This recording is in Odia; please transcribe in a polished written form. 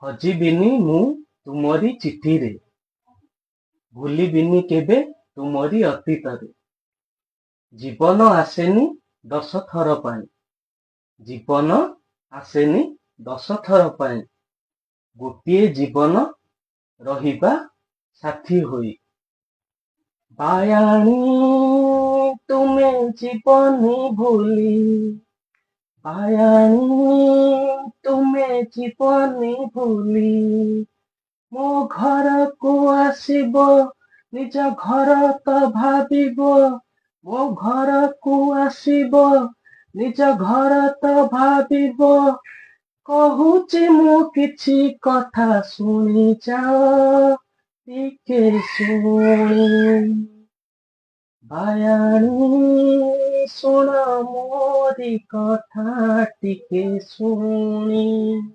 ହଜିବିନି ମୁଁ ତୁମରି ଚିଠିରେ, ଭୁଲିବିନି କେବେ ତୁମରି ଅତୀତରେ। ଜୀବନ ଆସେନି 10 ଥର ପାଇଁ, ଜୀବନ ଆସେନି 10 ଥର ପାଇଁ, ଗୋଟିଏ ଜୀବନ ରହିବା ସାଥୀ ହୋଇ। ବାୟାଣୀ, ତୁମେ ଯିବନି ଭୁଲି, ବାୟାଣୀ, ତୁମେ ଯିବନି ଭୁଲି। ମୋ ଘରକୁ ଆସିବ, ନିଜ ଘର ତ ଭାବିବ। ମୋ ଘରକୁ ଆସିବ, ନିଜ ଘର ତ ଭାବିବ। କହୁଛି ମୁଁ କିଛି କଥା, ଶୁଣି ଯାଅ ଟିକେ ଶୁଣି। ବାୟାଣୀ, ଶୁଣ ମୋରି କଥା ଟିକେ ଶୁଣି।